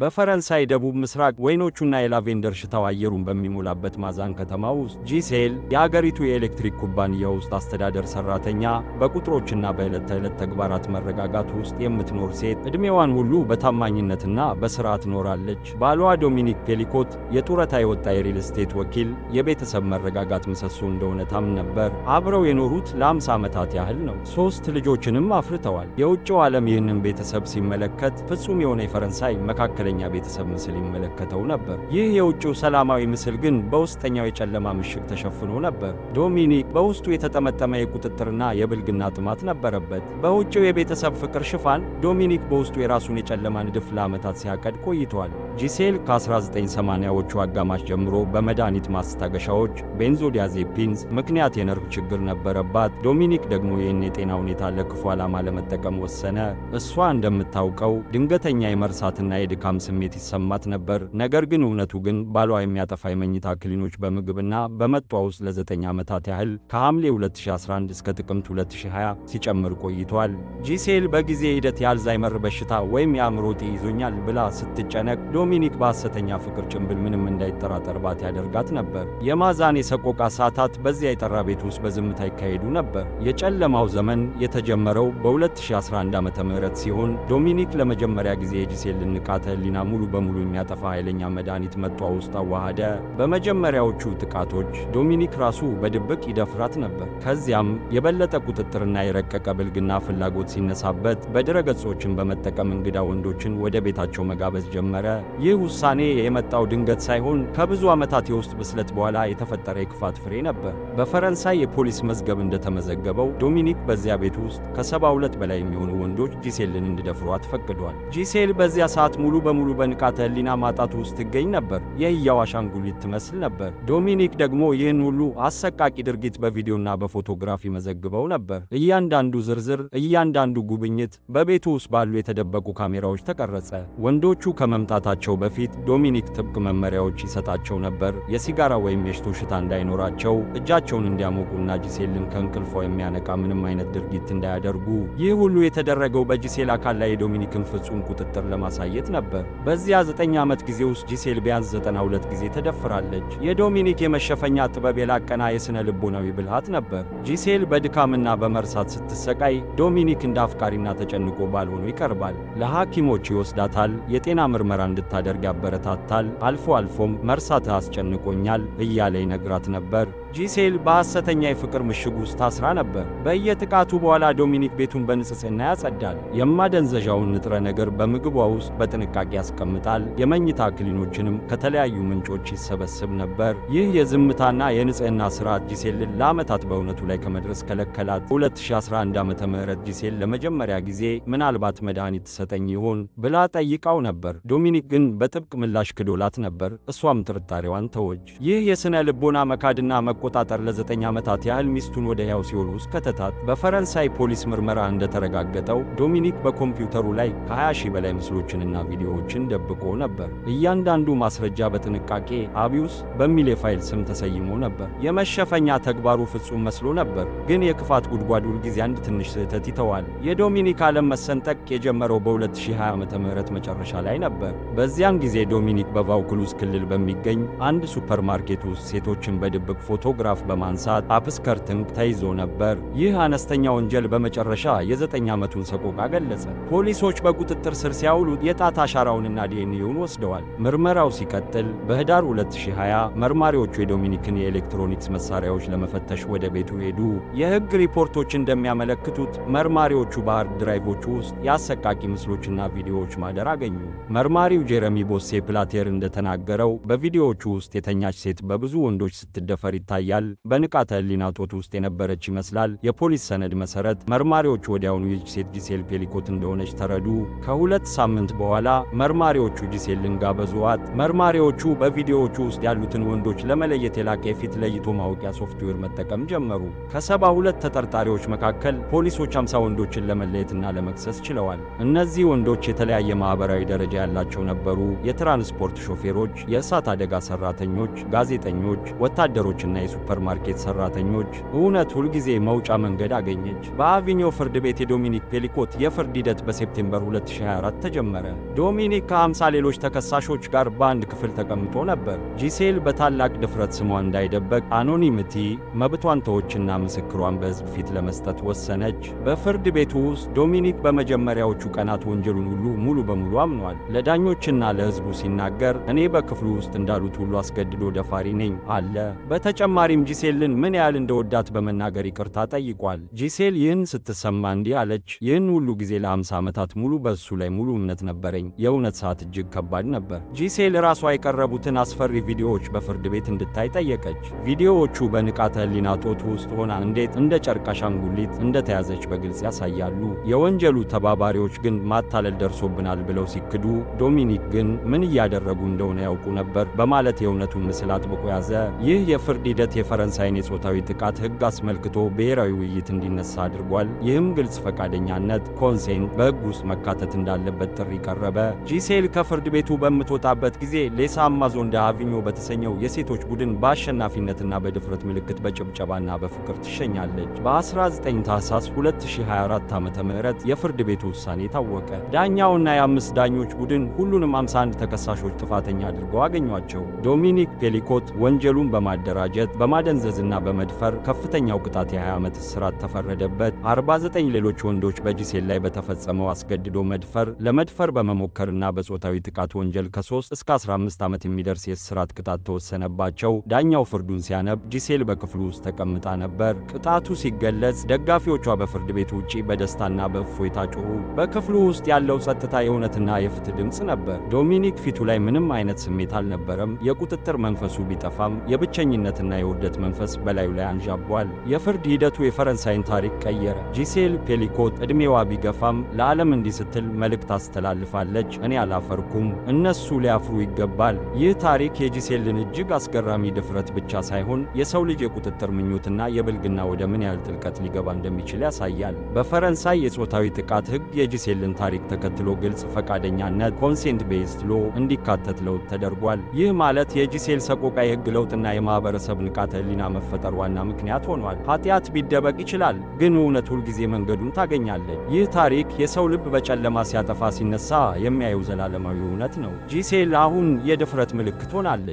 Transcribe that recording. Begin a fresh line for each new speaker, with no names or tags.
በፈረንሳይ ደቡብ ምስራቅ ወይኖቹና የላቬንደር ሽታው አየሩን በሚሞላበት ማዛን ከተማ ውስጥ ጂሴል፣ የአገሪቱ የኤሌክትሪክ ኩባንያ ውስጥ አስተዳደር ሰራተኛ፣ በቁጥሮችና በዕለት ተዕለት ተግባራት መረጋጋት ውስጥ የምትኖር ሴት፣ ዕድሜዋን ሁሉ በታማኝነትና በስርዓት ኖራለች። ባሏ ዶሚኒክ ፔሊኮት፣ የጡረታ የወጣ የሪል ስቴት ወኪል፣ የቤተሰብ መረጋጋት ምሰሶ እንደሆነ ታምን ነበር። አብረው የኖሩት ለ50 ዓመታት ያህል ነው። ሦስት ልጆችንም አፍርተዋል። የውጭው ዓለም ይህንን ቤተሰብ ሲመለከት ፍጹም የሆነ የፈረንሳይ መካከለኛ ቤተሰብ ምስል ይመለከተው ነበር። ይህ የውጭው ሰላማዊ ምስል ግን በውስጠኛው የጨለማ ምሽግ ተሸፍኖ ነበር። ዶሚኒክ በውስጡ የተጠመጠመ የቁጥጥርና የብልግና ጥማት ነበረበት። በውጭው የቤተሰብ ፍቅር ሽፋን ዶሚኒክ በውስጡ የራሱን የጨለማ ንድፍ ለዓመታት ሲያቀድ ቆይቷል። ጂሴል ከ1980ዎቹ አጋማሽ ጀምሮ በመድኃኒት ማስታገሻዎች benzodiazepines ምክንያት የነርቭ ችግር ነበረባት። ዶሚኒክ ደግሞ ይህን የጤና ሁኔታ ለክፉ ዓላማ ለመጠቀም ወሰነ። እሷ እንደምታውቀው ድንገተኛ የመርሳትና የድካም ስሜት ይሰማት ነበር። ነገር ግን እውነቱ ግን ባሏ የሚያጠፋ የመኝታ ክኒኖች በምግብና በመጠጧ ውስጥ ለ9 ዓመታት ያህል፣ ከሐምሌ 2011 እስከ ጥቅምት 2020 ሲጨምር ቆይቷል። ጂሴል በጊዜ ሂደት የአልዛይመር በሽታ ወይም የአእምሮ እጢ ይዞኛል ብላ ስትጨነቅ፣ ዶሚኒክ በሐሰተኛ ፍቅር ጭንብል ምንም እንዳይጠራጠርባት ያደርጋት ነበር። የማዛን የሰቆቃ ሰዓታት በዚያ የጠራ ቤት ውስጥ በዝምታ ይካሄዱ ነበር። የጨለማው ዘመን የተጀመረው በ2011 ዓ.ም ሲሆን ዶሚኒክ ለመጀመሪያ ጊዜ የጂሴልን ንቃተ ሕሊና ሙሉ በሙሉ የሚያጠፋ ኃይለኛ መድኃኒት መጠጧ ውስጥ አዋሃደ። በመጀመሪያዎቹ ጥቃቶች ዶሚኒክ ራሱ በድብቅ ይደፍራት ነበር። ከዚያም የበለጠ ቁጥጥርና የረቀቀ ብልግና ፍላጎት ሲነሳበት በድረገጾችን በመጠቀም እንግዳ ወንዶችን ወደ ቤታቸው መጋበዝ ጀመረ። ይህ ውሳኔ የመጣው ድንገት ሳይሆን ከብዙ ዓመታት የውስጥ ብስለት በኋላ የተፈጠረ የክፋት ፍሬ ነበር። በፈረንሳይ የፖሊስ መዝገብ እንደተመዘገበው ዶሚኒክ በዚያ ቤት ውስጥ ከ72 በላይ የሚሆኑ ወንዶች ጂሴልን እንዲደፍሯት ፈቅዷል። ጂሴል በዚያ ሰዓት ሙሉ በሙሉ በንቃተ ሕሊና ማጣት ውስጥ ትገኝ ነበር። የሕያው አሻንጉሊት ትመስል ነበር። ዶሚኒክ ደግሞ ይህን ሁሉ አሰቃቂ ድርጊት በቪዲዮና በፎቶግራፍ ይመዘግበው ነበር። እያንዳንዱ ዝርዝር፣ እያንዳንዱ ጉብኝት በቤቱ ውስጥ ባሉ የተደበቁ ካሜራዎች ተቀረጸ። ወንዶቹ ከመምጣታቸው በፊት ዶሚኒክ ጥብቅ መመሪያዎች ይሰጣቸው ነበር። የሲጋራ ወይም የሽቶ ሽታ እንዳይኖራቸው፣ እጃቸውን እንዲያሞቁና ጂሴልን ከእንቅልፏ የሚያነቃ ምንም አይነት ድርጊት እንዳያደርጉ። ይህ ሁሉ የተደረገው በጂሴል አካል ላይ የዶሚኒክን ፍጹም ቁጥጥር ለማሳየት ነበር። በዚያ 9 ዓመት ጊዜ ውስጥ ጂሴል ቢያንስ 92 ጊዜ ተደፍራለች። የዶሚኒክ የመሸፈኛ ጥበብ የላቀና የሥነ ልቦናዊ ብልሃት ነበር። ጂሴል በድካምና በመርሳት ስትሰቃይ፣ ዶሚኒክ እንደ አፍቃሪና ተጨንቆ ባል ሆኖ ይቀርባል። ለሐኪሞች ይወስዳታል፣ የጤና ምርመራ እንድታደርግ ያበረታታል። አልፎ አልፎም "መርሳትህ አስጨንቆኛል" እያለ ይነግራት ነበር። ጂሴል በሐሰተኛ የፍቅር ምሽግ ውስጥ ታስራ ነበር። በየጥቃቱ በኋላ ዶሚኒክ ቤቱን በንጽህና ያጸዳል። የማደንዘዣውን ንጥረ ነገር በምግቧ ውስጥ በጥንቃቄ ያስቀምጣል። የመኝታ ክኒኖችንም ከተለያዩ ምንጮች ይሰበስብ ነበር። ይህ የዝምታና የንጽህና ስርዓት ጂሴልን ለዓመታት በእውነቱ ላይ ከመድረስ ከለከላት። 2011 ዓ.ም ጂሴል ለመጀመሪያ ጊዜ "ምናልባት መድኃኒት ትሰጠኝ ይሆን?" ብላ ጠይቃው ነበር። ዶሚኒክ ግን በጥብቅ ምላሽ ክዶላት ነበር። እሷም ጥርጣሬዋን ተወች። ይህ የሥነ ልቦና መካድና መቆጣጠር ለ9 ዓመታት ያህል ሚስቱን ወደ ሕያው ሲኦል ውስጥ ከተታት። በፈረንሳይ ፖሊስ ምርመራ እንደተረጋገጠው ዶሚኒክ በኮምፒውተሩ ላይ ከ20 ሺህ በላይ ምስሎችንና ቪዲዮዎችን ደብቆ ነበር። እያንዳንዱ ማስረጃ በጥንቃቄ abuse በሚል የፋይል ስም ተሰይሞ ነበር። የመሸፈኛ ተግባሩ ፍጹም መስሎ ነበር፣ ግን የክፋት ጉድጓድ ሁልጊዜ አንድ ትንሽ ስህተት ይተዋል። የዶሚኒክ ዓለም መሰንጠቅ የጀመረው በ2020 ዓ.ም መጨረሻ ላይ ነበር። በዚያን ጊዜ ዶሚኒክ በቫውክሉዝ ክልል በሚገኝ አንድ ሱፐርማርኬት ውስጥ ሴቶችን በድብቅ ፎቶግራፍ በማንሳት upskirting ተይዞ ነበር። ይህ አነስተኛ ወንጀል በመጨረሻ የ9 ዓመቱን ሰቆቃ ገለጸ። ፖሊሶች በቁጥጥር ስር ሲያውሉት የጣት አሻራውንና ዲኤንኤውን ወስደዋል። ምርመራው ሲቀጥል በህዳር 2020 መርማሪዎቹ የዶሚኒክን የኤሌክትሮኒክስ መሳሪያዎች ለመፈተሽ ወደ ቤቱ ሄዱ። የህግ ሪፖርቶች እንደሚያመለክቱት መርማሪዎቹ በሃርድ ድራይቮቹ ውስጥ የአሰቃቂ ምስሎችና ቪዲዮዎች ማህደር አገኙ። መርማሪው ጄረሚ ቦሴ ፕላቴር እንደተናገረው በቪዲዮዎቹ ውስጥ የተኛች ሴት በብዙ ወንዶች ስትደፈር ይታያል። በንቃተ ህሊና እጦት ውስጥ የነበረች ይመስላል። የፖሊስ ሰነድ መሰረት መርማሪዎቹ ወዲያውኑ ይህች ሴት ጂሴል ፔሊኮት እንደሆነች ተረዱ። ከ2 ሳምንት በኋላ መርማሪዎቹ ጂሴልን ጋበዙዋት። መርማሪዎቹ በቪዲዮዎቹ ውስጥ ያሉትን ወንዶች ለመለየት የላቀ የፊት ለይቶ ማወቂያ ሶፍትዌር መጠቀም ጀመሩ። ከ72 ተጠርጣሪዎች መካከል ፖሊሶች 50 ወንዶችን ለመለየትና ለመክሰስ ችለዋል። እነዚህ ወንዶች የተለያየ ማህበራዊ ደረጃ ያላቸው ነበሩ። የትራንስፖርት ሾፌሮች፣ የእሳት አደጋ ሰራተኞች፣ ጋዜጠኞች፣ ወታደሮችና የሱፐርማርኬት ሰራተኞች። እውነት ሁልጊዜ መውጫ መንገድ አገኘች። በአቪኞ ፍርድ ቤት የዶሚኒክ ፔሊኮት የፍርድ ሂደት በ September 2024 ተጀመረ። ዶሚኒክ ከ50 ሌሎች ተከሳሾች ጋር በአንድ ክፍል ተቀምጦ ነበር። ጂሴል በታላቅ ድፍረት ስሟ እንዳይደበቅ anonymity መብቷን ተወችና ምስክሯን በሕዝብ ፊት ለመስጠት ወሰነች። በፍርድ ቤቱ ውስጥ ዶሚኒክ በመጀመሪያዎቹ ቀናት ወንጀሉን ሁሉ ሙሉ በሙሉ አምኗል። ለዳኞችና ለሕዝቡ ሲናገር "እኔ በክፍሉ ውስጥ እንዳሉት ሁሉ አስገድዶ ደፋሪ ነኝ" አለ። በተጨማሪም ጂሴልን ምን ያህል እንደወዳት በመናገር ይቅርታ ጠይቋል። ጂሴል ይህን ስትሰማ እንዲህ አለች፦ "ይህን ሁሉ ጊዜ ለ50 ዓመታት ሙሉ በእሱ ላይ ሙሉ እምነት ነበረኝ። የእውነት ሰዓት እጅግ ከባድ ነበር።" ጂሴል ራሷ የቀረቡትን አስፈሪ ቪዲዮዎች በፍርድ ቤት እንድታይ ጠየቀች። ቪዲዮዎቹ በንቃተ ሕሊና እጦት ውስጥ ሆና እንዴት እንደ ጨርቅ አሻንጉሊት እንደተያዘች በግልጽ ያሳያሉ። የወንጀሉ ተባባሪዎች ግን ማታለል ደርሶብናል ብለው ሲክዱ፣ ዶሚኒክ ግን ምን እያደረጉ እንደሆነ ያውቁ ነበር በማለት የእውነቱን ምስል አጥብቆ ያዘ። ይህ የፍርድ ሂደት የፈረንሳይን የጾታዊ ጥቃት ሕግ አስመልክቶ ብሔራዊ ውይይት እንዲነሳ አድርጓል። ይህም ግልጽ ፈቃደኛነት consent በሕግ ውስጥ መካተት እንዳለበት ጥሪ ቀረበ። ጂሴል ከፍርድ ቤቱ በምትወጣበት ጊዜ Les Amazones d'Avignon በተሰኘው የሴቶች ቡድን በአሸናፊነትና በድፍረት ምልክት በጭብጨባና በፍቅር ትሸኛለች። በ19 ታህሳስ 2024 ዓ.ም የፍርድ ቤቱ ውሳኔ ታወቀ። ዳኛውና የአምስት ዳኞች ቡድን ሁሉንም 51 ተከሳሾች ጥፋተኛ አድርገው አገኟቸው። ዶሚኒክ ፔሊኮት ወንጀሉን በማደራጀት፣ በማደንዘዝና በመድፈር ከፍተኛው ቅጣት የ20 ዓመት እስራት ተፈረደበት። 49 ሌሎች ወንዶች በጂሴል ላይ በተፈጸመው አስገድዶ መድፈር፣ ለመድፈር በመሞከርና በጾታዊ ጥቃት ወንጀል ከ3 እስከ 15 ዓመት የሚደርስ የእስራት ቅጣት ተወሰነባቸው። ዳኛው ፍርዱን ሲያነብ ጂሴል በክፍሉ ውስጥ ተቀምጣ ነበር። ቅጣቱ ሲገለጽ ደጋፊዎቿ በፍርድ ቤቱ ውጪ በደስታና በእፎይታ ጮሁ። በክፍሉ ውስጥ ያለው ጸጥታ የእውነትና የፍትህ ድምፅ ነበር። ዶሚኒክ ፊቱ ላይ ምንም አይነት ስሜት አልነበረም። የቁጥጥር መንፈሱ ቢጠፋም የብቸኝነትና የውርደት መንፈስ በላዩ ላይ አንዣቧል። የፍርድ ሂደቱ የፈረንሳይን ታሪክ ቀየረ። ጂሴል ፔሊኮት ዕድሜዋ ቢገፋም ለዓለም እንዲህ ስትል መልእክት አስተላልፋለች፦ "እኔ አላፈርኩም፣ እነሱ ሊያፍሩ ይገባል።" ይህ ታሪክ የጂሴልን እጅግ አስገራሚ ድፍረት ብቻ ሳይሆን የሰው ልጅ የቁጥጥር ምኞትና የብልግና ወደ ምን ያህል ጥልቀት ሊገባ እንደሚችል ያሳያል። በፈረንሳይ የጾታዊ ጥቃት ሕግ የጂሴልን ታሪክ ተከትሎ ግልጽ ፈቃደኛነት consent based law እንዲካተት ለውጥ ተደርጓል። ይህ ማለት የጂሴል ሰቆቃ የሕግ ለውጥና የማህበረሰብ ንቃተ ሕሊና መፈጠር ዋና ምክንያት ሆኗል። ኃጢአት ቢደበቅ ይችላል፣ ግን እውነት ሁልጊዜ መንገዱን ታገኛለች። ይህ ታሪክ የሰው ልብ በጨለማ ሲያጠፋ ሲነሳ የሚያየው ዘላለማዊ እውነት ነው። ጂሴል አሁን የድፍረት ምልክት ሆናለች።